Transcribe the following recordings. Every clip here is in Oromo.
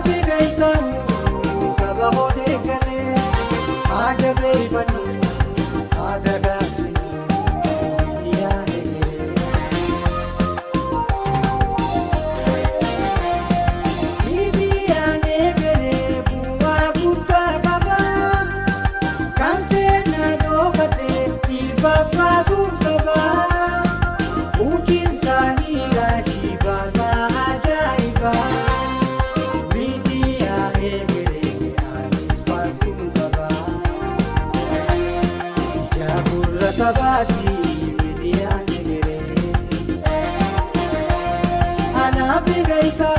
Anaafi keessa saba hodhee galee haadha beefannu haadha gaasinu miidiyaa eegalee. Miidiyaan eegalee bu'aa guddaa qaba kan seenaa dhookate ifa baasuuf saba hujiin isaanii raajii baasaa ajaa'iba. Miidiyaa eegalee anis baasuu qaba. Ija gurra sabaati miidiyaan eegalee. Anaafi keessa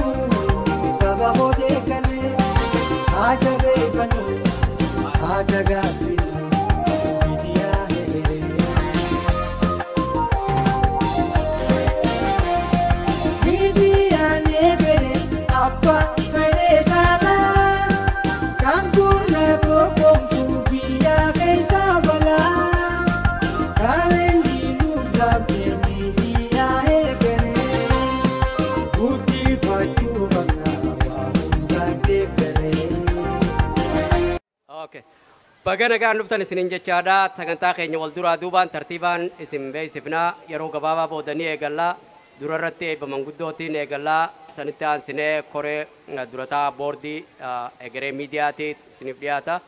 saba hodhee galee haadha beefannu haadha gaasinu miidiyaa eegalee. Miidiyaan eegalee abbaa fedhee taalaa kan gurra tokkomsu biyya keessa balaa kareenyi nu dhabde miidiyaa eegalee guddifachuu qabna waa hundaan deeggaree. Okay. Baga nagaan dhuftan isiniin jechaadha. Sagantaa keenya wal duraa duubaan tartiibaan isin beeksifnaa. Yeroo gabaabaa boodanii eegallaa. Dura irratti eebba manguddootiin eegallaa. Sanitti aansinee koree durataa boordii egeree miidiyaati isiniif dhiyaata.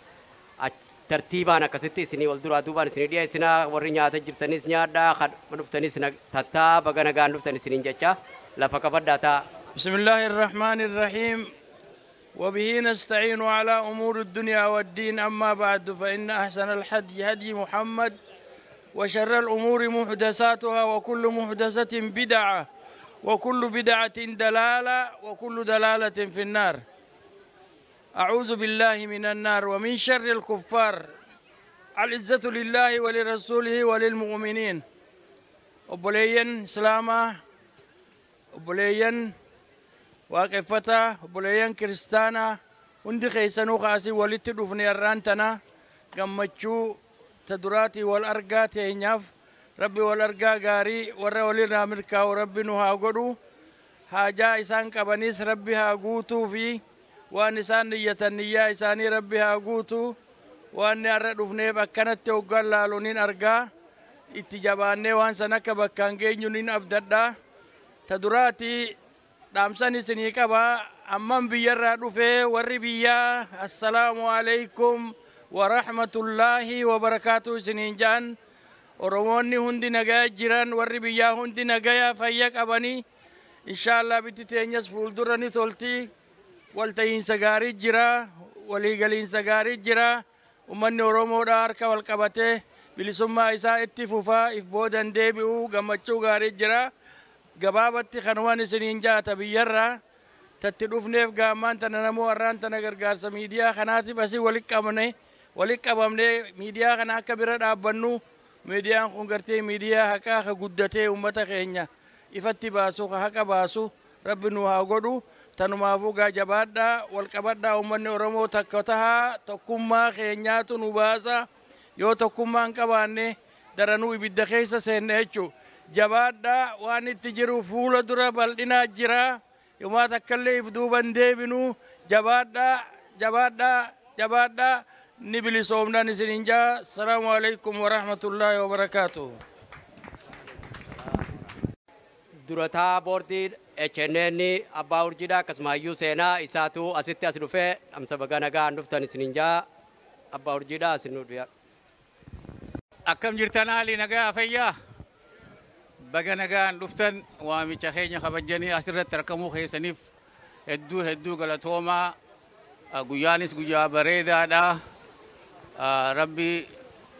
Tartiibaan akkasitti isinii wal duraa duubaan isinii dhiyeessinaa. Warri nyaata jirtanis nyaadhaa. Kan dhuftanis tattaa baga nagaan dhuftan isiniin jecha lafa qabadhaa ta'a. بسم الله الرحمن الرحيم وبه نستعين على أمور الدنيا والدين أما بعد فإن أحسن الحدي هدي محمد وشر الأمور محدثاتها وكل محدثة بدعة وكل بدعة دلالة وكل دلالة في النار أعوذ بالله من النار ومن شر الكفار العزة لله ولرسوله وللمؤمنين أبوليا سلامة أبوليا waaqeffataa obboleeyyan kiristaanaa hundi keessanuu kaasii walitti dhufne har'aan tana gammachuu ta duraatii wal argaa teenyaaf rabbi wal argaa gaarii warra walirraa mirkaa'u rabbi nu haa godhu haajaa isaan qabanis rabbi haa guutuu fi waan isaan niyyatan niyyaa isaanii rabbi haa guutuu waan har'a dhufneef akkanatti hoggaan laalu nin argaa itti jabaannee waan san akka bakkaan geenyu nin abdadhaa ta duraatii dhaamsan isinii qaba amman biyyarraa dhufee warri biyyaa assalaamu alaikum warahmatullaahi wabarakaatu isiniin ja'an oromoonni hundi nagaya jiran warri biyyaa hundi nagaya fayya qabanii inshaallah bitti teenyas fuuldura ni tolti walta'iinsa gaarii jira waliigaliinsa gaarii jira ummanni oromoodha harka wal qabatee bilisummaa isaa itti fufaa if boodan deebi'uu gammachuu gaarii jira gabaabatti kanumaan isiniin jaata biyyarraa tatti dhufneef gaammaan tana namoo har'aan tana gargaarsa miidiyaa kanaatiif asii walitti qabne walitti qabamne miidiyaa kana akka bira dhaabbannu miidiyaan kun gartee miidiyaa haqaa ka guddatee uummata keenya ifatti baasu ka haqa baasu rabbi nu haa godhu tanumaafuu gaa jabaadhaa wal qabadhaa uummanni oromoo takka tahaa tokkummaa keenyaatu nu baasa yoo tokkummaa hin qabaanne daranuu ibidda keessa seenne jechuudha. Jabaadhaa waan itti jiru fuula dura bal'inaa jira yomaa takkallee if duuban deebinu jabaadhaa jabaadhaa jabaadhaa ni bilisoomnaan isiniin jaa assalaamu alaikum warahmatullaahi wabarakaatuh. Durataa boordii HNN abbaa urjiidha akkasuma hayyuu seenaa isaatu asitti as dhufee dhamsa baga nagaan dhuftan isiniin jaa abbaa urjiidha asin nu dhiyaadha. Akkam jirtan haalli nagaa fayyaa? Baga nagaan dhuftan waamicha keenya kabajanii asirratti argamuu keessaniif hedduu hedduu galatoomaa. Guyyaanis guyyaa bareedaadha. Rabbi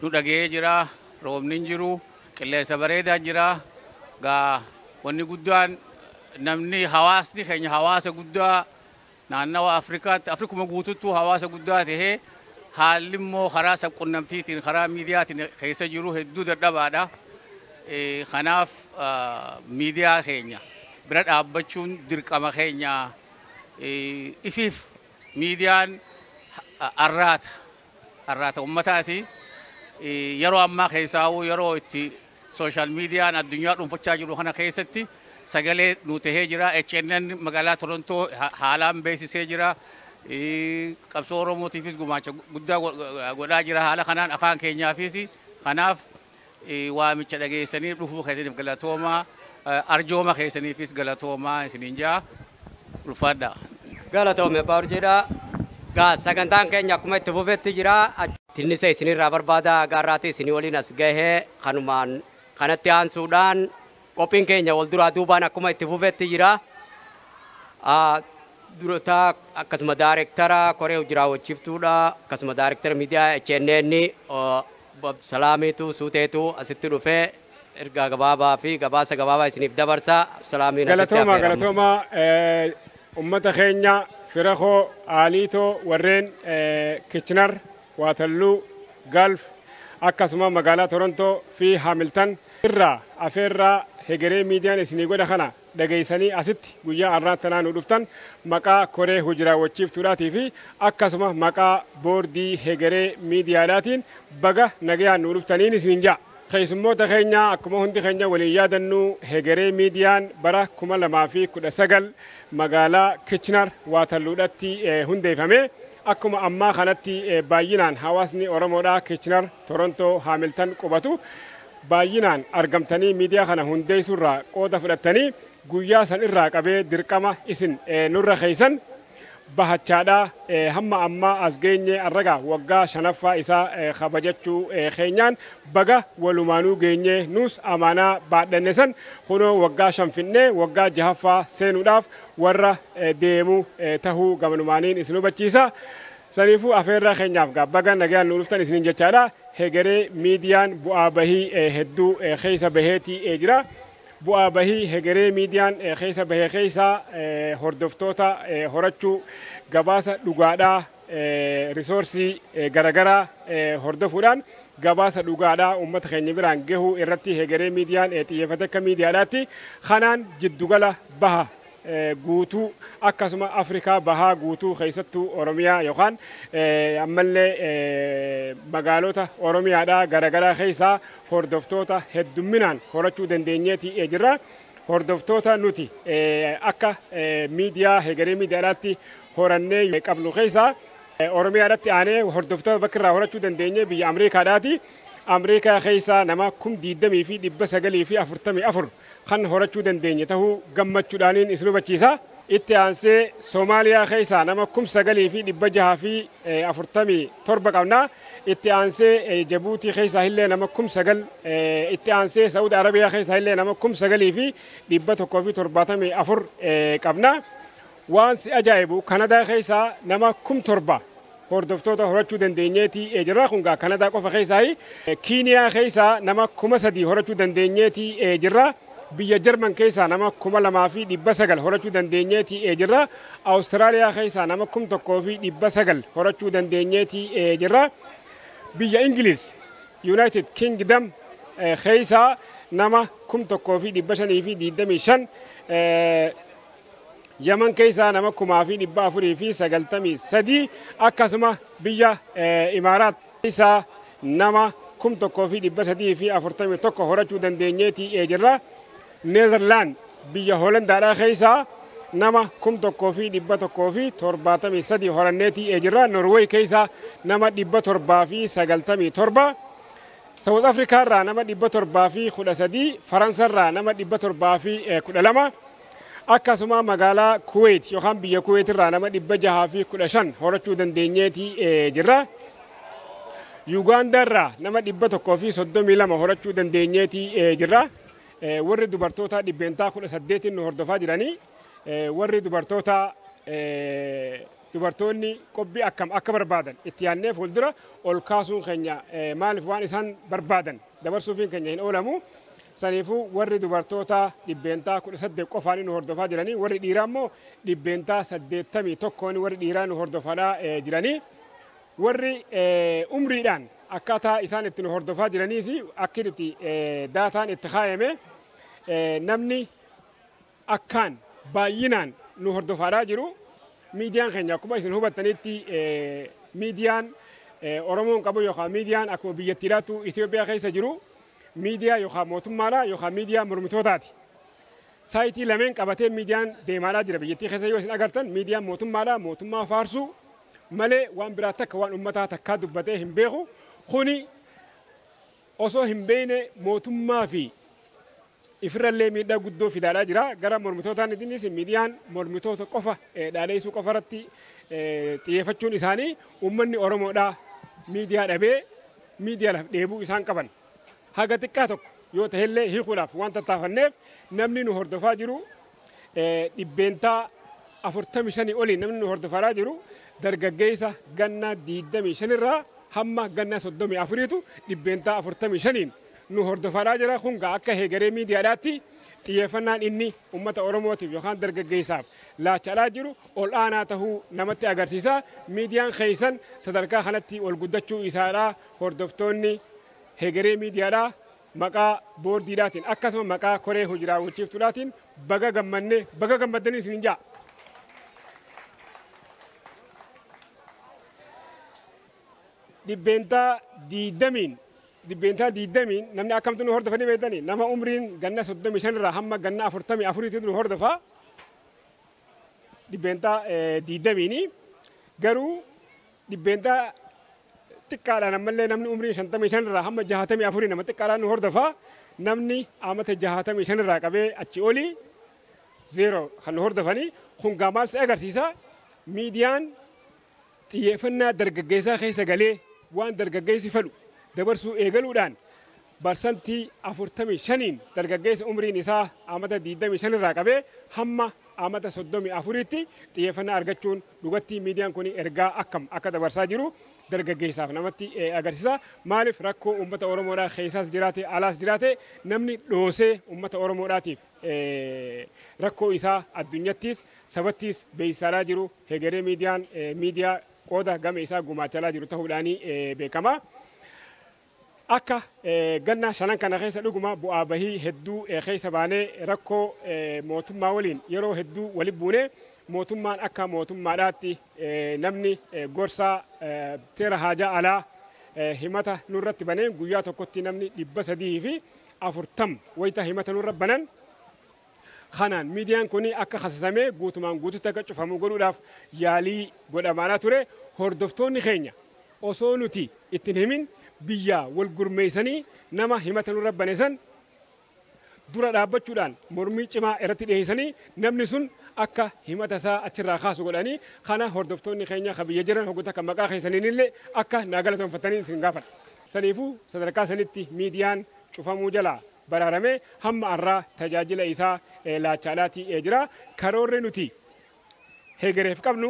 nu dhaga'ee jira. Roobni hin jiru. Qilleensa bareedaa jira. Gaa wanni guddaan namni hawaasni keenya hawaasa guddaa naannawa Afrikaatti Afrikuma guututtuu hawaasa guddaa tahee haalli immoo karaa sabqunnamtiitiin karaa miidiyaatiin keessa jiru hedduu dadhabaadha. Kanaaf miidiyaa keenya bira dhaabbachuun dirqama keenya ifiif miidiyaan arraata arraata ummataati. Yeroo ammaa keessaa'uu yeroo itti sooshaal miidiyaan addunyaa dhuunfachaa jiru kana keessatti Sagalee nu tahee jira. HNN magaalaa Torontoo haalaan beeksisee jira. Qabsoo Oromootiifis gumaacha guddaa godhaa jira haala kanaan afaan keenyaafis. Kanaaf waamicha dhageessanii dhufuu keessaniif galatoomaa, arjooma keessaniifis galatoomaa isiniin jaa, ulfaadha. Galatoome abbaa urjiidha. Gaa sagantaan keenya akkuma itti fufetti jira. Tinnisa isinirraa barbaada gaarraati isinii waliin as gahee kanumaan kanatti aansuudhaan qophiin keenya wal duraa duubaan akkuma itti fufetti jira. Durataa akkasuma daarektara koree hojii raawwachiiftuudha, akkasuma daarektara miidiyaa HNN Salaamiitu Suuteetu asitti dhufee ergaa gabaabaa fi gabaasa gabaabaa isiniif dabarsa. Salaamiin asitti Galatooma affeeramu. Galatooma ummata keenya, fira koo, aaliitoo warreen Kitchener, Waterloo, Guelph, akkasuma magaalaa Torontoo fi Hamilton irraa afeerraa Hegeree Miidiyaan isinii godha kana dhageessanii asitti guyyaa har'aa tanaa nu dhuftan, maqaa koree hojii raawwachiiftuudhaatii fi akkasuma maqaa boordii Hegeree Miidiyaadhaatiin baga nagayaan nu dhuftaniin isiniin ja'a. Keessummoota keenya, akkuma hundi keenya waliin yaadannu, Hegeree Miidiyaan bara 2019 magaalaa Kitchener Waterloodhatti hundeeffame. Akkuma ammaa kanatti baay'inaan hawaasni Oromoodhaa Kitchener, Torontoo, Hamilton qubatu baay'inaan argamtanii miidiyaa kana hundeessuurraa qooda fudhattanii guyyaa san irraa qabee dirqama isin nurra keeysan bahachaadhaa hamma ammaa as geenye. Arragaa waggaa shanaffaa isaa kabajachuu keenyaan baga walumaanuu geenye. Nus amaanaa baadhanne san kunoo waggaa 5 finnee waggaa jahaffaa seenuudhaaf warra deemu tahuu gamanumaaniin isin hubachiisa. Saniifuu afeerraa keenyaaf baga nagaan nu dhuftan isiniin jechaadha. Hegeree Miidiyaan bu'aa bahii hedduu keessa baheetii jira. Bu'aa bahii Hegeree Miidiyaan keessa bahee keessaa hordoftoota horachuu, gabaasa dhugaadhaa, resource garaagaraa hordofuudhaan gabaasa dhugaadhaa uummata keenya biraan gahuu irratti Hegeree Miidiyaan xiyyeeffate. Akka miidiyaadhaatti kanaan jiddugala baha guutuu, akkasuma Afrikaa bahaa guutuu, keessattuu Oromiyaa yookaan ammallee magaalota Oromiyaadhaa garaagaraa keessaa hordoftoota heddumminaan horachuu dandeenyeeti jirra. Hordoftoota nuti akka miidiyaa Hegeree Miidiyaadhaatti horannee qabnu keessaa Oromiyaadhaatti aanee hordoftoota bakka irraa horachuu dandeenye biyya Ameerikaadhaati. Ameerikaa keessaa nama 20,944 kan horachuu dandeenye tahuu gammachuudhaaniin isin hubachiisa. Itti aansee Soomaaliyaa keessaa nama 9,647 qabna. Itti aansee Jabuutii keessaa illee nama 9,000, itti aansee Saa'ud Arabiyaa keessaa illee nama 9,174 qabna. Waan si ajaa'ibu, Kanadaa keessaa nama 7,000 hordoftoota horachuu dandeenyeeti jirra. Kun gaa Kanadaa qofa keessaa. Kiiniyaa keessaa nama 3,000 horachuu dandeenyeeti jirra. Biyya Jarman keessaa nama 2,900 horachuu dandeenyeeti jirra. Awustiraaliyaa keessaa nama 1,900 horachuu dandeenyeeti jirra. Biyya Ingiliz, United Kingdom keessaa nama 1,525, Yaman keessaa nama 4,493, akkasuma biyya Imaaraat keessaa nama 1,341 horachuu dandeenyeeti jirra. Neezerlaand, biyya Holandaadhaa keessaa nama 1,173 horanneeti jirra. Norweey keessaa nama 797. South Afrikaa irraa nama 713, Faransa irraa nama 712, akkasuma magaalaa Kuwait yookaan biyya Kuwait irraa nama 615 horachuu dandeenyeeti jirra. Yuugaandaa irraa nama 132 horachuu dandeenyeeti jirra. Warri dubartoota 18% nu hordofaa jiranii. Warri dubartoota, dubartoonni qophii akkam akka barbaadan itti yaadnee fuuldura ol kaasuun keenya, maaliif waan isaan barbaadan dabarsuufiin keenya hin oolamu. Saniifuu warri dubartoota 18% qofaan nu hordofaa jiranii, warri dhiiraa immoo 81% warri dhiiraa nu hordofaa jiranii. Warri umriidhaan akkaataa isaan itti nu hordofaa jiraniis akki nuti daataan itti kaayame, namni akkaan baay'inaan nu hordofaadhaa jiru. Miidiyaan keenya, akkuma isin hubattanitti, miidiyaan Oromoon qabu yookaan miidiyaan akkuma biyyattiidhaatu Itoophiyaa keessa jiru miidiyaa yookaan mootummaadha yookaan miidiyaa mormitootaati. Saayitii lameen qabatee miidiyaan deemaadhaa jira biyyattii keessa yoo isin agartan miidiyaan mootummaadhaa mootummaa faarsuu malee waan biraa takka waan uummataa takkaa dubbatee hin beeku. Kuni osoo hin beekne mootummaa fi ifirrallee miidhaa guddoo fidaadhaa jira. Gara mormitootaaniinis miidiyaan mormitoota qofa dhaadheessuu qofa irratti xiyyeeffachuun isaanii uummanni Oromoodhaa miidiyaa dhabee miidiyaadhaaf dheebuu isaan qaban. Haga xiqqaa tokko yoo ta'ellee hiikuudhaaf waan tattaafanneef namni nu hordofaa jiru 45% oliin namni nu hordofaa jiru dargaggeessa ganna 25 irraa hamma ganna 34tu 45% nu hordofaa jira. Kun akka heegaree miidiyaadhaatti xiyyeeffannaan inni uummata Oromootiif yookaan dargaggeessaaf laachaa jiru ol aanaa tahuu namatti agarsiisa. Miidiyaan keessan sadarkaa kanatti ol guddachuu isaadhaa hordoftoonni heegaree miidiyaadhaa maqaa boordiidhaatiin akkasuma maqaa koree hojii raawwachiiftuudhaatiin baga gammanne baga gammaddanii isin ja'a. Dhibbeentaa 20 namni akkamtu nu hordofanii beektanii nama umriin ganna 35 irraa hamma ganna 44 nu hordofaa 20% garuu dhibbeentaa xiqqaadhaan ammallee namni umriin 55 irraa hamma 64 nama xiqqaadhaan nu hordofaa namni amata 65 irraa qabee achi olii 0 kan nu hordofanii kun maal si agarsiisa miidiyaan xiyyeeffannaa dargaggeessaa keessa galee waan dargaggeessi fedhu dabarsuu eegaluudhaan 45% dargaggeessa umriin isaa amata 25 irraa qabee hamma amata 34tti xiyyeeffannaa argachuun dhugatti miidiyaan kun ergaa akkam akka dabarsaa jiru dargaggeessaaf namatti agarsiisa. Maaliif rakkoo uummata Oromoodhaa keessaas jiraate alaas jiraate namni dhoosee uummata Oromoodhaatiif rakkoo isaa addunyattis sabattis beeksisaa jiru hegeree miidiyaan miidiyaa qooda gama isaa gumaachaa jiru ta'uudhaanii beekama. Akka ganna shanan kana keessa dhuguma bu'aa bahii hedduu keessa baanee rakkoo mootummaa waliin yeroo hedduu waliin buunee mootummaan akka mootummaadhaatti namni gorsaa seera haajaa alaa himata nurratti baneen guyyaa tokkotti namni 340 wayita himata nurra banan kanaan miidiyaan kun akka hasasamee guutumaan guututti akka cufamu godhuudhaaf yaalii godhamaanaa ture. Hordoftoonni keenya osoo nuti ittiin himin biyya wal gurmeessanii nama himata nurra bane san dura dhaabbachuudhaan mormii cimaa irratti dhiyeessanii namni sun akka himata isaa achirraa kaasu godhanii kana hordoftoonni keenya kan biyya jiran hoggoota kan maqaa keessaniin illee akka naa galatoonfatanii isin gaafadha. Saniifuu sadarkaa sanitti miidiyaan cufamuu jalaa baraaramee hamma har'aa tajaajila isaa laachaadhaati jira. Karoorri nuti heegareef qabnu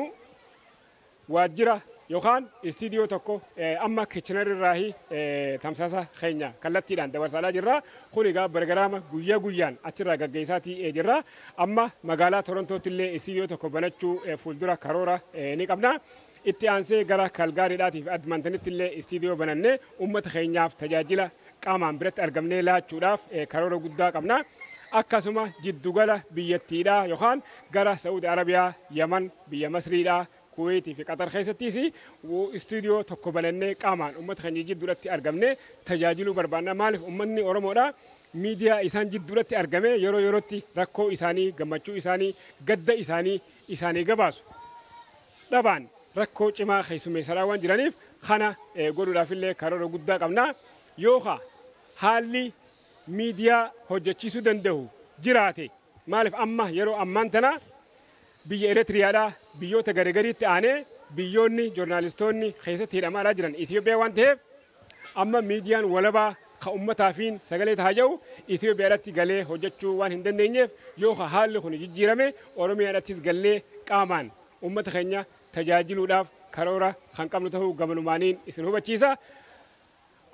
waajjira yookaan istiidiyoo tokko amma Kitchener irraahi tamsaasa keenya kallattiidhaan dabarsaa jirra. Kun egaa bargaraama guyyaa guyyaan achirraa gaggeessaatii jirra. Amma magaalaa Torontootti illee istiidiyoo tokko banachuu fuuldura karoora ni qabna. Itti aansee gara Kalgaariidhaatiif Edmontonitti illee istiidiyoo banannee uummata keenyaaf tajaajila qaamaan biratti argamnee laachuudhaaf karoora guddaa qabna. Akkasuma jiddugala biyyattiidhaa yookaan gara Saa'uudi Arabiyaa, Yaman, biyya Masriidhaa, Kuweetii fi Qatar keessattis istuudiyoo tokko banannee qaamaan uummata keenya jidduudhatti argamnee tajaajiluu barbaanna. Maaliif uummanni Oromoodhaa miidiyaa isaan jidduudhatti argamee yeroo yerootti rakkoo isaanii, gammachuu isaanii, gadda isaanii isaanii gabaasu. Dhabaan rakkoo cimaa keessummeessaa waan jiraniif kana godhuudhaaf illee karoora guddaa qabna. Yookaan haalli miidiyaa hojjechiisuu danda'u jiraate maaliif amma yeroo ammaan tana biyya Eritiriyaadhaa biyyoota garagariitti aanee biyyoonni joornaalistoonni keessatti hidhamaadhaa jiran Itoophiyaa waan ta'eef amma miidiyaan walabaa ka uummataafiin sagalee tahaa jiru Itoophiyaadhaatti galee hojjechuu waan hin dandeenyeef yookaan haalli kun jijjiirame Oromiyaadhaattis galee qaamaan uummata keenya tajaajiluudhaaf karoora kan qabnu ta'uu gamanumaaniin isin hubachiisa.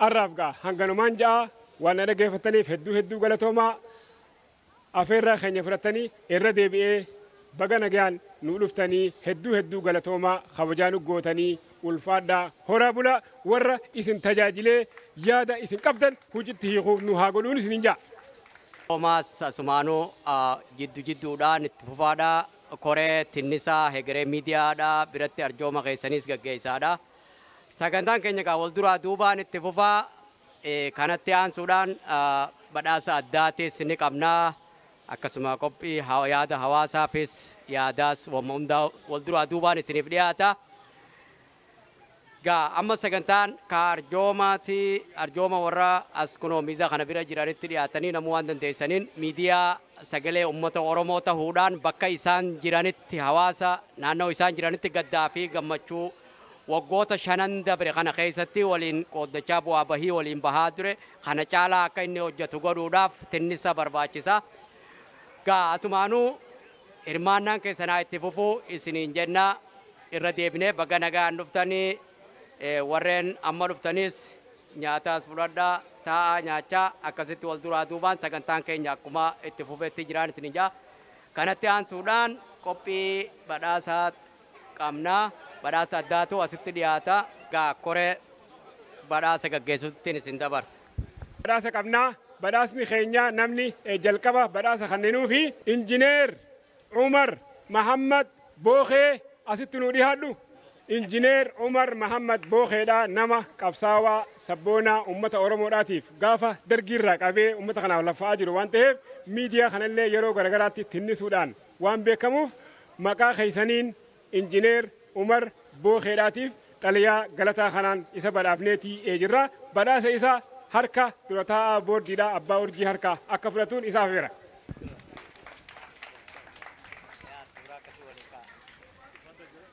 Arraaf gaa hanganumaan ja'a waan na dhaggeeffataniif hedduu hedduu galatoomaa afeerraa keenya fudhatanii irra deebi'ee baga nagaan nu dhuftanii hedduu hedduu galatoomaa kabajaa nu gootanii ulfaadhaa horaa bula warra isin tajaajilee yaada isin qabdan hojiitti hiikuuf nu haa godhuun isin ja'a. Toomaas Asumaanuu jiddu jidduudhaan itti fufaadhaa koree tinnisaa hegeree miidiyaadhaa biratti arjooma keessanis gaggeessaadha. Sagantaan keenya gaa wal duraa duubaan itti fufaa kanatti aansuudhaan badhaasa addaatis ni qabnaa. Akkasuma qophii yaada hawaasaafis yaadaas wamma hundaa wal duraa duubaan isiniif dhiyaata. Gaa amma sagantaan ka arjoomaati, arjooma warra as kunoo miizaa kana bira jiranitti dhiyaatanii namuu waan dandeessaniin miidiyaa sagalee uummata Oromoo ta'uudhaan bakka isaan jiranitti hawaasa naannoo isaan jiranitti gaddaa fi gammachuu waggoota shanan dabre kana keessatti waliin qooddachaa bu'aa bahii waliin bahaa ture kana caalaa akka inni hojjetu godhuudhaaf tinnisa barbaachisa. Gaa asumaanuu hirmaannaan keessanaa itti fufuu isiniin jenna irra deebinee baga nagaan dhuftanii warreen amma dhuftanis nyaataas fudhadhaa taa'aa nyaachaa akkasitti wal duraa duubaan sagantaan keenya akkuma itti fufetti jiraan isiniin jaa. Kanatti aansuudhaan qophii badhaasaa qabnaa. Badhaasa addaatu asitti dhiyaata. Gaa koree badhaasa gaggeessuttiin isin dabarsa. Badhaasa qabnaa. Badhaasni keenya namni jalqaba badhaasa kanneenuu fi Injineer Umar Mahammad Bookee asitti nuu dhiyaadhu. Injineer Umar Mahammad Bookeedha nama qabsaawaa sabboonaa uummata Oromoodhaatiif gaafa dargiirraa qabee uummata kanaaf laffa'aa jiru waan ta'eef miidiyaa kanallee yeroo garagaraatti tinnisuudhaan waan beekamuuf maqaa keessaniin Injineer Umar Bookeedhaatiif xalayaa galataa kanaan isa badhaafneetii jirra. Badhaasa isaa harka dura taa'aa boordiidhaa abbaa urjii harka akka fudhatuun isaaf feera.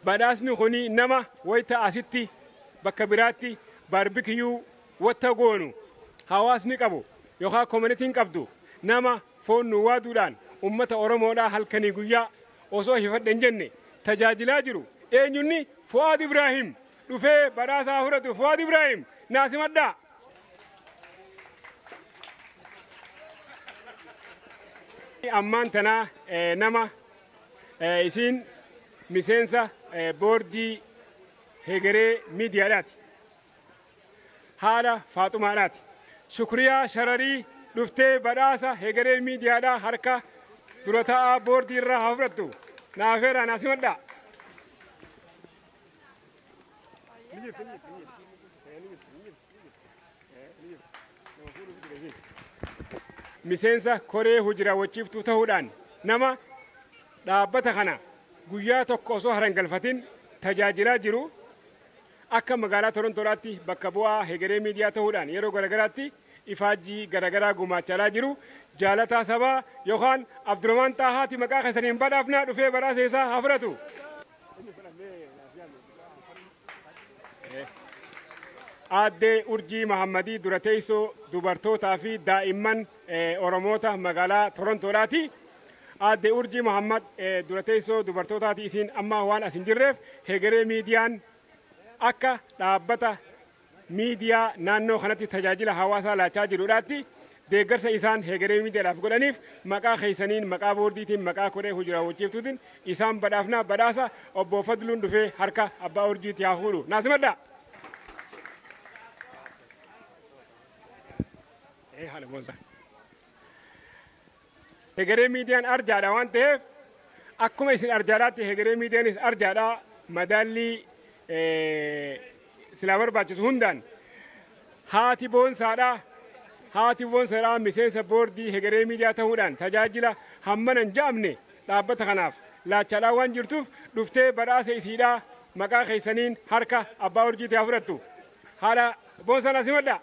Badhaasni kuni nama wayita asitti bakka biraatti baarbikiyuu wanta goonu hawaasni qabu yookaan koominitiin qabdu nama foon nu waaduudhaan uummata Oromoodhaa halkanii guyyaa osoo hifadhe hin jenne tajaajilaa jiru eenyunni Fu'aad Ibraahim dhufee badhaasaa fudhatu. Fu'aad Ibraahim naasimadhaa. Ammaan tanaa nama isiin miseensa boordii Hegeree miidiyaadhaati. Haadha Faaxumaadhaati. Shukriyaa Shararii dhuftee badhaasa Hegeree miidiyaadhaa harka dura taa'aa boordii irraa haa fudhattu. Naafeera naasimadhaa. Miseensa koree hojii raawwachiiftuu ta'uudhaan nama dhaabbata kana guyyaa tokko osoo harangalfatin tajaajilaa jiru akka magaalaa Torontoodhaatti bakka bu'aa Hegeree miidiyaa ta'uudhaan yeroo garagaraatti ifaajjii garagaraa gumaachaa jiru jaalataa sabaa yookaan Abdurrahmaan Xaahaati maqaa keessaniin badhaafnaa dhufee badhaasa isaa haa fudhatu. Aaddee Urjii Mahammadii dura teessoo dubartootaa fi daa'imman Oromoota magaalaa Torontoodhaati. Aaddee Urjii Mahammad dura teessoo dubartootaati isiin amma waan as hin jirreef Hegeree miidiyaan akka dhaabbata miidiyaa naannoo kanatti tajaajila hawaasaa laachaa jiruudhaatti deeggarsa isaan Hegeree miidiyaadhaaf godhaniif maqaa keessaniin maqaa boordiitiin maqaa koree hojii raawwachiiftuutiin isaan badhaafnaa badhaasa obbo Fadluun dhufee harka abbaa urjiitti haa fuudhu. Naasimadhaa. Haala boonsaa. Hegeree miidiyaan arjaadha waan ta'eef akkuma isin arjaadhaatti Hegeree miidiyaanis arjaadha madaallii silaa barbaachisu hundaan haati boonsaadha. Haati boonsaadha miseensa boordii Hegeree miidiyaa ta'uudhaan tajaajila hammana hin ja'amne dhaabbata kanaaf laachaadhaa waan jirtuuf dhuftee badhaasa isiidhaa maqaa keessaniin harka abbaa urjiitti haa fudhattu. Haadha boonsaan asimadha.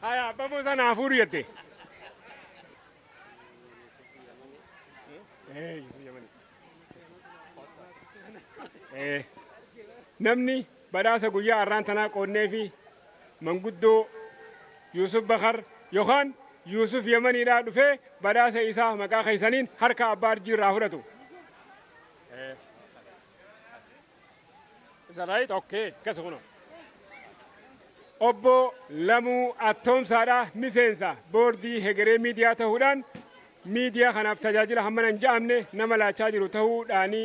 Haya, abbaa boonsaa naa fuudhu jette. Namni badhaasa guyyaa har'aan tanaa qoonnee fi manguddoo Yuusuf Bakar yookaan Yuusuf Yemaniidhaa dhufee badhaasa isaa maqaa keessaniin harka abbaa urjii irraa fudhatu. Is that right? Okay. Kasa kunoo. Obbo Lamuu Attoomsaadha miseensa boordii Hegeree miidiyaa ta'uudhaan miidiyaa kanaaf tajaajila hammana hin ja'amne nama laachaa jiru ta'uudhaani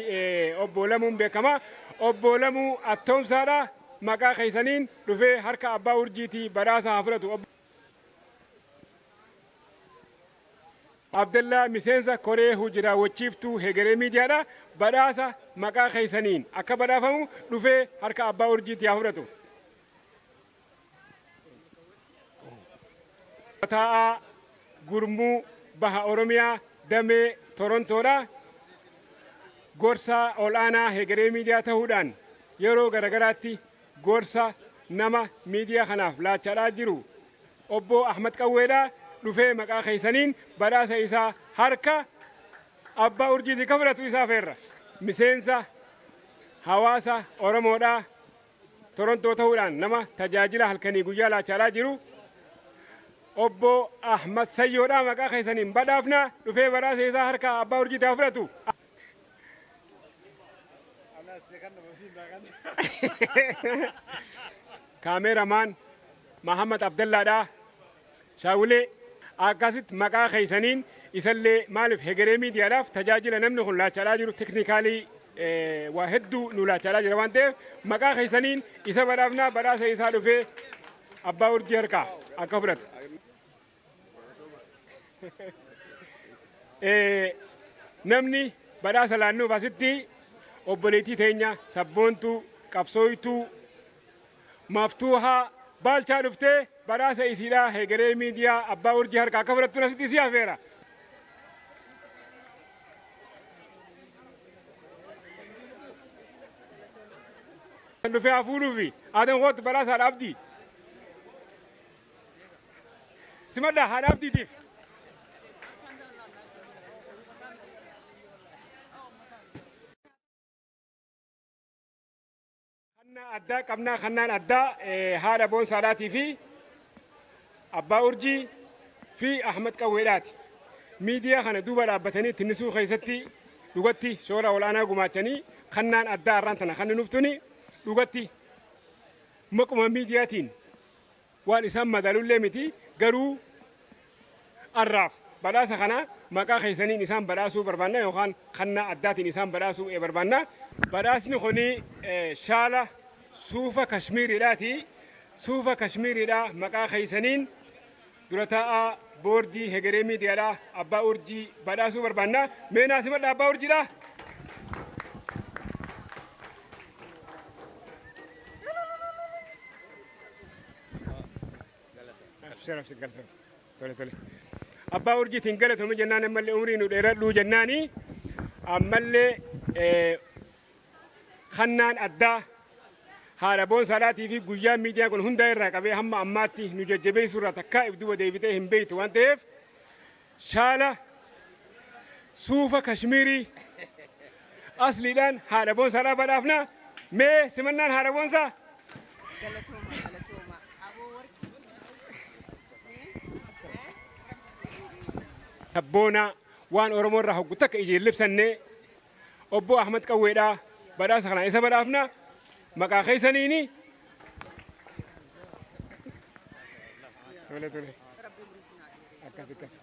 obbo Lamuun beekama. Obbo Lamuu Attoomsaadha maqaa keessaniin dhufee harka abbaa urjiitii badhaasa haa fudhatu. Abdallaa miseensa koree hojii raawwachiiftuu Hegeree miidiyaadha. Badhaasa maqaa keessaniin akka badhaafamu dhufee harka abbaa urjiitii haa fudhatu. Taa'aa gurmuu baha Oromiyaa damee Torontoodha. Gorsa ol'aanaa Hegeree Miidiyaa ta'uudhaan yeroo garagaraatti gorsa nama miidiyaa kanaaf laachaadhaa jiru obbo Ahmad Qawweedha. Dhufee maqaa keessaniin badhaasa isaa harka abbaa urjiitii ka fudhatu isaa feerra. Miseensa hawaasa Oromoodha. Torontoo ta'uudhaan nama tajaajila halkanii guyyaa laachaadhaa jiru obbo Ahmad Sayyoodha. Maqaa keessaniin badhaafna, dhufee badhaasa isaa harka abbaa urjiitii haa fudhatu. Kaameeramaan Mahammad Abdallaadha. Shaawulee akkasitti maqaa keessaniin isallee maaliif Hegeree Miidiyaadhaaf tajaajila namni kun laachaadhaa jiru teknikaalii waa hedduu nu laachaadhaa jira waan ta'eef maqaa keessaniin isa badhaafnaa, badhaasa isaa dhufee abbaa urjii harkaa akka fudhatu. Namni badhaasa laannuuf asitti obboleettii teenya sabboontuu qabsooytuu Maftuuhaa Baalchaa dhuftee badhaasa isiidhaa Hegeree Miidiyaa abbaa urjii harkaa akka fudhattuun asitti isii hafeera. Dhufee hafuudhuufi aadan kootu badhaasa haadha abdii. Simadhaa haadha abdiitiif. Kannaa addaa qabnaa, kannaan addaa haadha boonsaadhaatii fi abbaa urjii fi Ahmad Qawweedhaati. Miidiyaa kana duuba dhaabbatanii tinnisuu keessatti dhugatti shoora olaanaa gumaachanii kannaan addaa har'aan tana kan nuftuni dhugatti maquma miidiyaatiin waan isaan madaalullee miti, garuu arraaf badhaasa kana maqaa keessaniin isaan badhaasuu barbaanna yookaan kannaa addaatiin isaan badhaasuu barbaanna. Badhaasni kuni shaala suufa Kashmiiriidhaati. Suufa Kashmiiriidhaa maqaa keessaniin dura taa'aa boordii Hegeree Miidiyaadhaa abbaa urjii badhaasuu barbaanna. Mee naa simadha abbaa urjiidhaa. Tole tole. Abbaa urjiitiin galatoomi jennaan, ammallee umrii nu dheeradhuu jennaani, ammallee kannaan addaa haadha boonsaadhaatii fi guyyaa miidiyaan kun hunda irraa qabee hamma ammaatti nu jajjabeessuu irraa takkaa if duuba deebitee hin beektu waan ta'eef shaala suufa Kashmiirii asliidhaan haadha boonsaadhaa badhaafna. Mee simannaan haadha boonsaa. Galatooma, galatooma. Aboo warqii. Abboonaa waan Oromoo irraa hoggu takka ijeen libsannee obbo Ahmad Qawweedhaa badhaasa kana isa badhaafna maqaa keessaniini. Tole tole. Akkas akkas.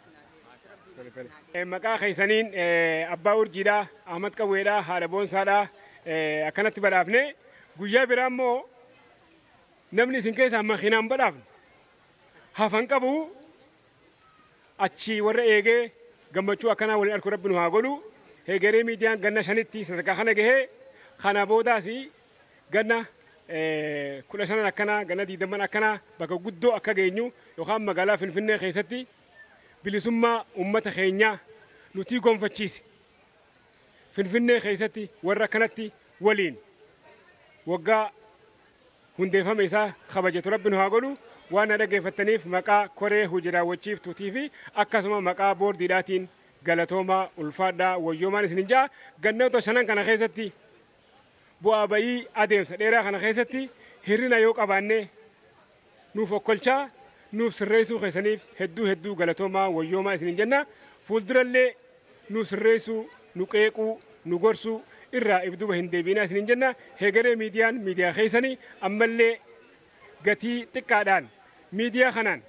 Tole tole. Maqaa keessaniin abbaa urjiidhaa, Ahmad Qawweedhaa, haadha boonsaadhaa akkanatti badhaafne. Guyyaa biraa immoo namni isin keessaa makiinaan badhaafne hafan qabu achi warra eegee gammachuu akkanaa waliin arku rabbi nu haa godhu. Hegeree Miidiyaan ganna 5tti sadarkaa kana gahee, kana boodaas ganna 15 akkanaa, ganna 20 akkanaa bakka guddoo akka geenyu yookaan magaalaa Finfinnee keessatti bilisummaa uummata keenyaa nuti gonfachiise. Finfinnee keessatti warra akkanatti waliin waggaa hundeeffama isaa kabajatu rabbi nu haa godhu. Waan na dhaggeeffattaniif maqaa koree hojii raawwachiiftuutii fi akkasuma maqaa boordiidhaatiin galatoomaa, ulfaadhaa, wayyoomaan isinin ja'a. Gannoota shanan kana keessatti bu'aa bayii adeemsa dheeraa kana keessatti hirrina yoo qabaanne nuuf okkolchaa nuuf sirreessuu keessaniif hedduu hedduu galatoomaa, wayyoomaa isinin jenna. Fuuldurallee nuuf sirreessuu, nu qeequu, nu gorsuu irraa if duuba hin deebiinaa isinin jenna. Hegeree Miidiyaan miidiyaa keessanii, ammallee gatii xiqqaadhaan miidiyaa kanaan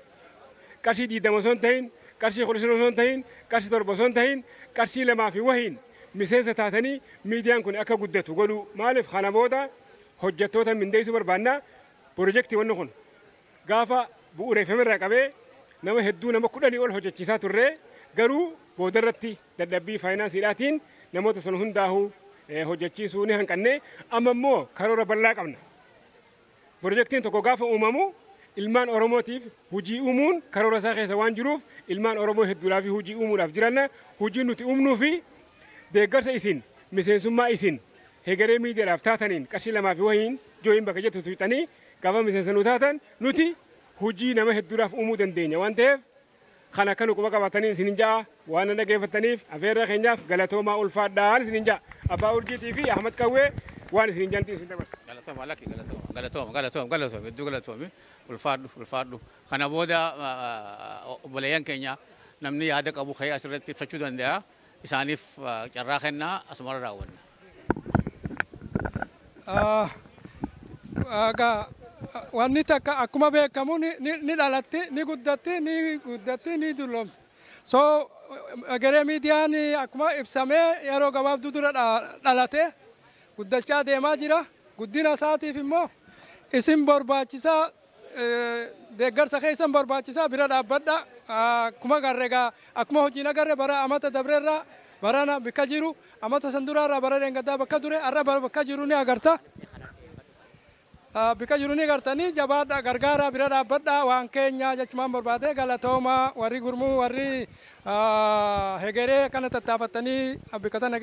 qarshii 20 osoo hin ta'in, qarshii 15 osoo hin ta'in, qarshii 7 osoo hin ta'in, qarshii 2 fi wahiin miseensa taatanii miidiyaan kun akka guddatu godhuu. Maaliif kana booda hojjettoota mindeessuu barbaanna. Pirojektii wanni kun gaafa bu'uureeffame irraa qabee nama hedduu, nama 10 ol hojjechiisaa turre, garuu boodarratti dadhabbii faayinaansiidhaatiin namoota sun hundaa'uu hojjechiisuu ni hanqanne. Amma immoo karoora bal'aa qabna. Pirojektiin tokko gaafa uumamu Ilmaan Oromootiif hojii uumuun karoora isaa keessa waan jiruuf ilmaan Oromoo hedduudhaaf hojii uumuudhaaf jiranna. Hojii nuti uumnuu fi deeggarsa isin miseensummaa isin Hegeree Miidiyaadhaaf taataniin qarshii 2 fi wayiin join bakka jettu tuqxanii gaafa miseensa nu taatan nuti hojii nama hedduudhaaf uumuu dandeenya waan ta'eef kan akka nu quba qabaataniin isinin ja'a. Waan na dhageeffattaniif afeerra keenyaaf galatoomaa, ulfaadhaan isinin ja'a. Abbaa Urjiitii fi Ahmad Qawwee waan isinin jaanti isin dabarsa. Galatooma lakki, galatooma, galatooma, galatooma, galatooma, hedduu galatoomi, ulfaadhu, ulfaadhu. Kana booda obboleeyyan keenya namni yaada qabu ka'ee asirratti ibsachuu danda'a. Isaaniif carraa kennaa, asumarra raawwanna. Egaa wanni takka akkuma beekamu ni dhalatti, ni guddatti, ni guddatti, ni dulloomti. So Egeree Miidiyaan akkuma ibsamee yeroo gabaabduu dura dhalate guddachaa deemaa jira. Guddina isaatiif immoo isin barbaachisaa, deeggarsa keessan barbaachisaa, bira dhaabbadha. Akkuma agarre egaa akkuma hojiin agarre bara amata dabreerraa barana bakka jiru, amata san duraarraa bara dheengaddaa bakka ture, har'a bakka jiru ni agarta. Bakka jiru ni agartanii, jabaadha, gargaara, bira dhaabbadha, waan keenya jechumaan barbaade. Galatooma. Warri gurmuu, warri Hegeree kana tattaafattanii bakka tana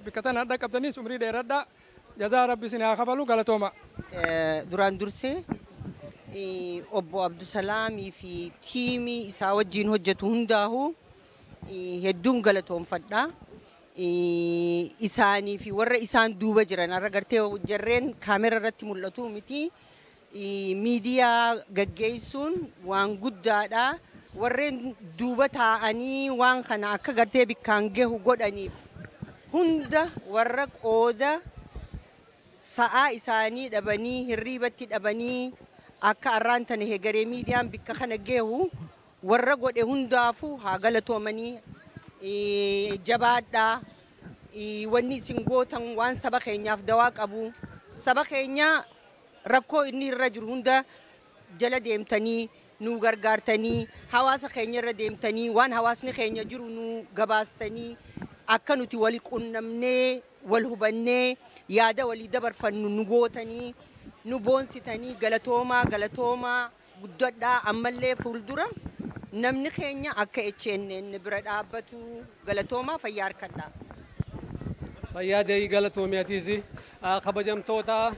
bakka tana dhaqqabtaniis umrii dheeradha. Jazaa Rabbi isin haa kafalu, galatooma. Duraan dursee obbo Abdusalaamii fi tiimii isaa wajjin hojjetu hundaa'u hedduun galatoomfadha. Isaanii fi warra isaan duuba jiran har'a gartee jarreen kaamera irratti mul'atu miti. Miidiyaa gaggeessuun waan guddaadha. Warreen duuba taa'anii waan kana akka gartee bikkaan gahu godhaniif hunda, warra qooda sa'aa isaanii dhabanii, hirriibatti dhabanii akka arraan tana Hegeree Miidiyaan bikka kana gahu warra godhe hundaafuu haa galatoomanii. Jabaadhaa. Wanni isin gootan waan saba keenyaaf dawaa qabu. Saba keenya rakkoo inni irra jiru hunda jala deemtanii nu gargaartanii, hawaasa keenya irra deemtanii waan hawaasni keenya jiru nu gabaastanii, akka nuti wal qunnamnee wal hubannee yaada walii dabarfannu nu gootanii nu boonsitanii, galatoomaa, galatoomaa, guddadhaa. Ammallee fuuldura namni keenya akka HNN bira dhaabbatu. Galatoomaa, fayyaa harkadhaa. Fayyaa deebii, galatoomiyaatiis. Kabajamtoota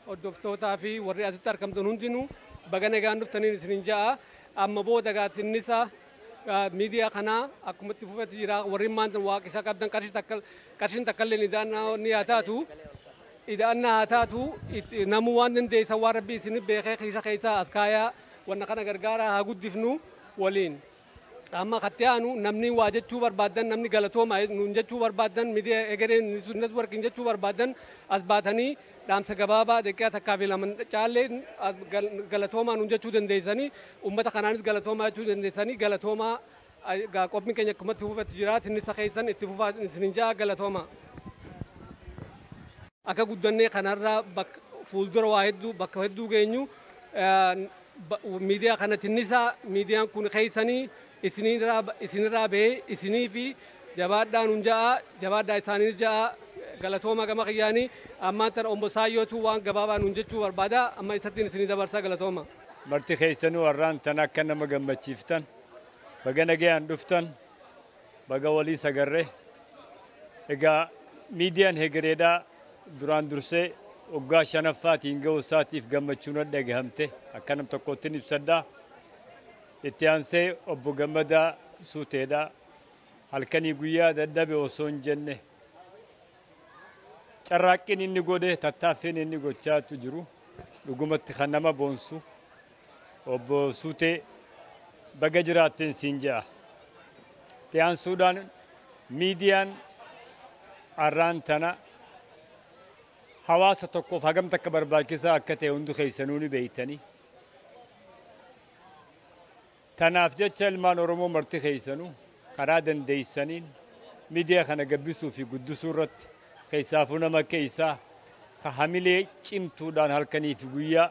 hordoftootaa fi warri asitti argamtan hundinuu baga nagaan dhuftaniin isinin ja'a. Amma booda gaatinnisa miidiyaa kanaa akkuma itti fufetti jira. Warri maanta waaqessaa qabdan qarshiin takka illee ni haa taatu. Ida'annaa haa taatu, namuu waan dandeessan waan Rabbii isin beekee keessa keessa as kaayaa, wanna kana gargaara, haa guddifnu waliin. Amma katti aanu namni waa jechuu barbaaddan, namni galatooma nuun jechuu barbaaddan, miidiyaa Egeree Networkiin jechuu barbaaddan as baatanii dhaamsa gabaabaa daqiiqaa 1 fi 2 caallee galatoomaa nuun jechuu dandeessanii, uummata kanaanis galatoomaa jechuu dandeessanii. Galatoomaa. Qophiin keenya akkuma itti fufetti jira. Tinnisa keessan itti fufaa isinin ja'a, galatooma. Akka guddannee kanarraa bakka fuuldura waa hedduu bakka hedduu geenyu miidiyaa kana tinnisaa. Miidiyaan kun keessanii isinirraa bahee isinii fi jabaadhaa nun ja'a, jabaadhaa isaanii ja'a. Galatooma gama kiyyaanii. Ammaan tana obbo Saayyootu waan gabaabaa nun jechuu barbaada, amma isattiin isinii dabarsaa, galatooma. Marti keessanuu warraan tan akka nama gammachiiftan, baga nagayaan dhuftan, baga walii sagarree. Egaa miidiyaan Hegereedhaa duraan dursee waggaa shanaffaatiin ga'uu isaatiif gammachuun dhagahamte akka nam tokkoottiin ibsadhaa. Itti aansee obbo Gammadaa Suuteedhaa halkanii guyyaa dadhabe osoo hin jenne carraaqqiin inni godhe, tattaaffiin inni gochaatu jiru dhugumatti kan nama boonsu. Obbo Suutee, baga jiraatteen siin je'a. Itti aansuudhaan miidiyaan arraan tana hawaasa tokkoof hagam takka barbaachisaa akka ta'e hundi keessanuu ni beeytanii. Tanaaf jecha ilmaan Oromoo marti keessanuu karaa dandeeysaniin miidiyaa kana gabbisuu fi guddisuu irratti, keessaafuu nama akka isaa ka hamilee cimtuudhaan halkanii fi guyyaa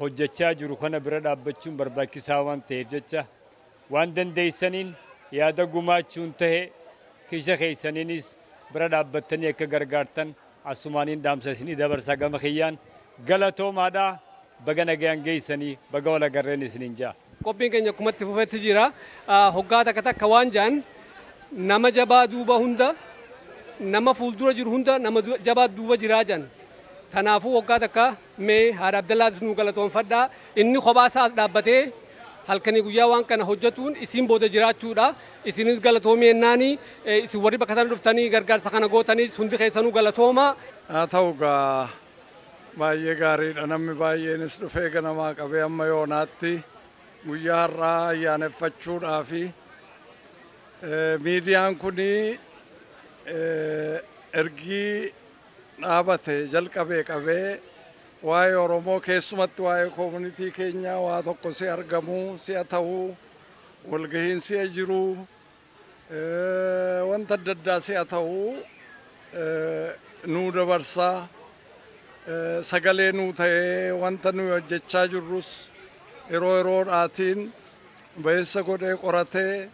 hojjechaa jiru kana bira dhaabbachuun barbaachisaa waan ta'eef jecha waan dandeeysaniin yaada gumaachuun tahe kiisha keessaniinis bira dhaabbattanii akka gargaartan asumaaniin dhaamsa isinii dabarsaa. Gama kiyyaan galatoomaadhaa. Baga nagayaan geessanii, baga wal agarreen isiniin jaa. Qophiin keenya akkumatti fufetti jira. Hoggaa takka takka waan jaan nama jabaa duuba hunda, nama fuuldura jiru hunda nama jabaa duuba jiraa jaan. Kanaafuu waggaa takka mee haadha Abdallaatis nu galatoonfadhaa. Inni kophaa isaas dhaabbatee halkanii guyyaa waan kana hojjetuun isin booda jiraachuudha. Isinis galatoomii jennaani, isin warri bakka sana dhuftanii gargaarsa kana gootanis hundi keessanuu galatooma. Haa ta'u gaa, baay'ee gaariidha. Namni baay'eenis dhufee ganamaa qabee amma yoonaatti guyyaa har'aa ayyaaneffachuudhaafi miidiyaan kun ergii dhaabate jalqabee qabee waa'ee Oromoo, keessumatti waa'ee community keenyaa waa tokko si argamuu, si'a ta'uu, walgahiin si'a jiruu, wanta adda addaa si'a ta'uu nuu dabarsaa, sagalee nuu ta'ee, wanta nuyi hojjechaa jirrus yeroo yeroodhaatiin ba'eessa godhee qoratee,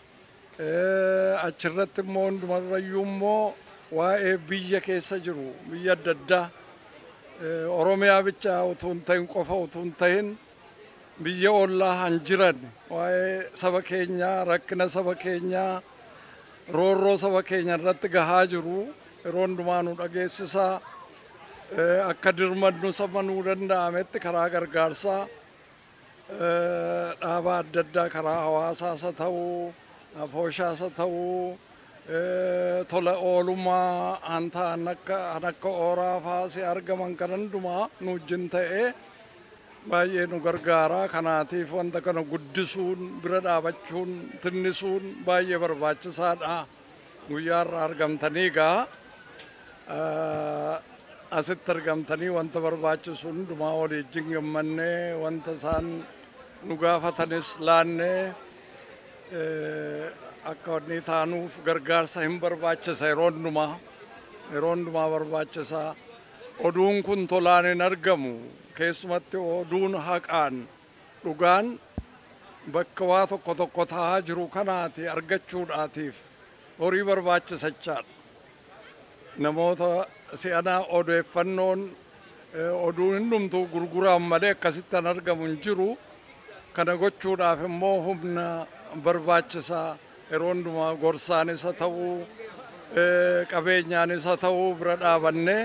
achirratti immoo hundumarrayyuu immoo waa'ee biyya keessa jiru, biyya adda addaa, Oromiyaa bicha utuu hin ta'in qofa utuu hin ta'in, biyya ollaa han jiran waa'ee saba keenyaa, rakkina saba keenyaa, roorroo saba keenya irratti gahaa jiru yeroo hundumaa nu dhageessisaa, akka dirmannu saba nuu danda'ametti karaa gargaarsaa dhaaba adda addaa, karaa hawaasaas haa ta'uu, afooshaas haa ta'uu, tola oolummaa han ta'an akka ooraa fa'aa si argaman kan hundumaa nu wajjin ta'ee baay'ee nu gargaara. Kanaatiif wanta kana guddisuun, bira dhaabachuun, tinnisuun baay'ee barbaachisaadha. Guyyaa irraa argamtanii gaa asitti argamtanii wanta barbaachisu hundumaa walii wajjin gammannee, wanta isaan nu gaafatanis laannee akka wanni taanuuf gargaarsa hin barbaachisa. Yeroo hundumaa, yeroo hundumaa barbaachisa. Oduun kun tolaan hin argamu. Keessumatti oduun haqaan dhugaan bakka waa tokko tokko ta'aa jiru kanaati argachuudhaatiif horii barbaachisachaadha. Namoota si'anaa odeeffannoon oduun hundumtuu gurguraan malee akkasitti an argamu hin jiru. Kana gochuudhaaf immoo humna barbaachisaa. Yeroo hundumaa gorsaanis haa ta'uu, qabeenyaanis haa ta'uu, bira dhaabannee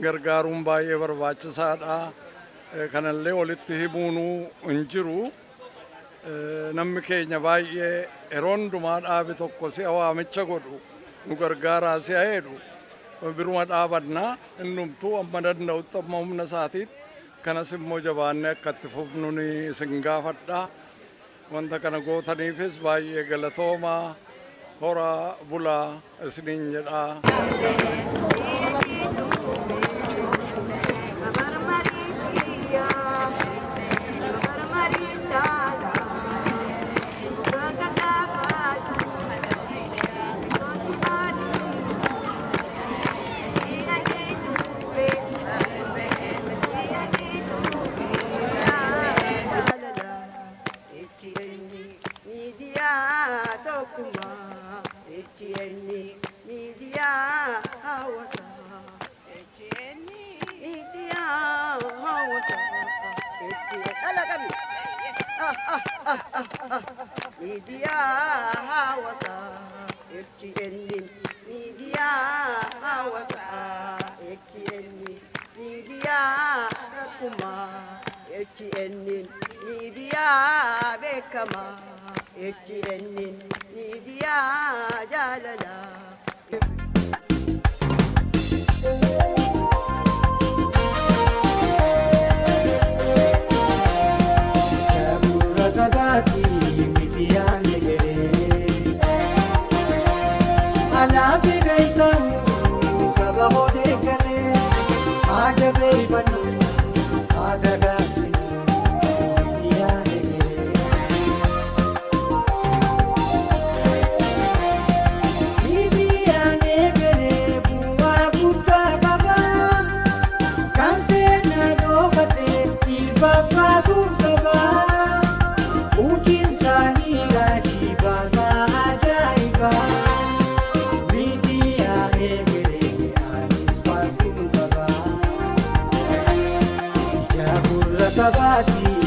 gargaaruun baay'ee barbaachisaadha. Kanallee walitti himuunuu hin jiru. Namni keenya baay'ee yeroo hundumaa dhaabi tokko si'a waamicha godhu, nu gargaaraa si'a jedhu, biruma dhaabannaa innumtuu amma danda'utti, amma humna isaatiitti. Kanas immoo jabaannee akka itti fufnu ni isin gaafadha. Wanta kana gootaniifis baay'ee galatoomaa, horaa bulaa isiniin jedhaa. Miidiyaa tokkummaa, HN miidiyaa hawaasaa, HN miidiyaa hawaasaa, HN dhala qabi. Miidiyaa hawaasaa, HN miidiyaa hawaasaa, HN miidiyaa tokkummaa, HN miidiyaa beekamaa, HN miidiyaa jaalalaa. Bu'uura sabaati miidiyaan egeree. Alaafi ga'isan saba odeeggalee haada beeyfannu haada gaarsinu miidiyaan egeree. Miidiyaan egeree bu'aa guddaa qaba. Kan seenaa dhokatee ifa baasuuf saba. Hojiin isaanii raajii baasaa ajaa'iba. Miidiyaa egeree anis baasuu qaba. Sabaati.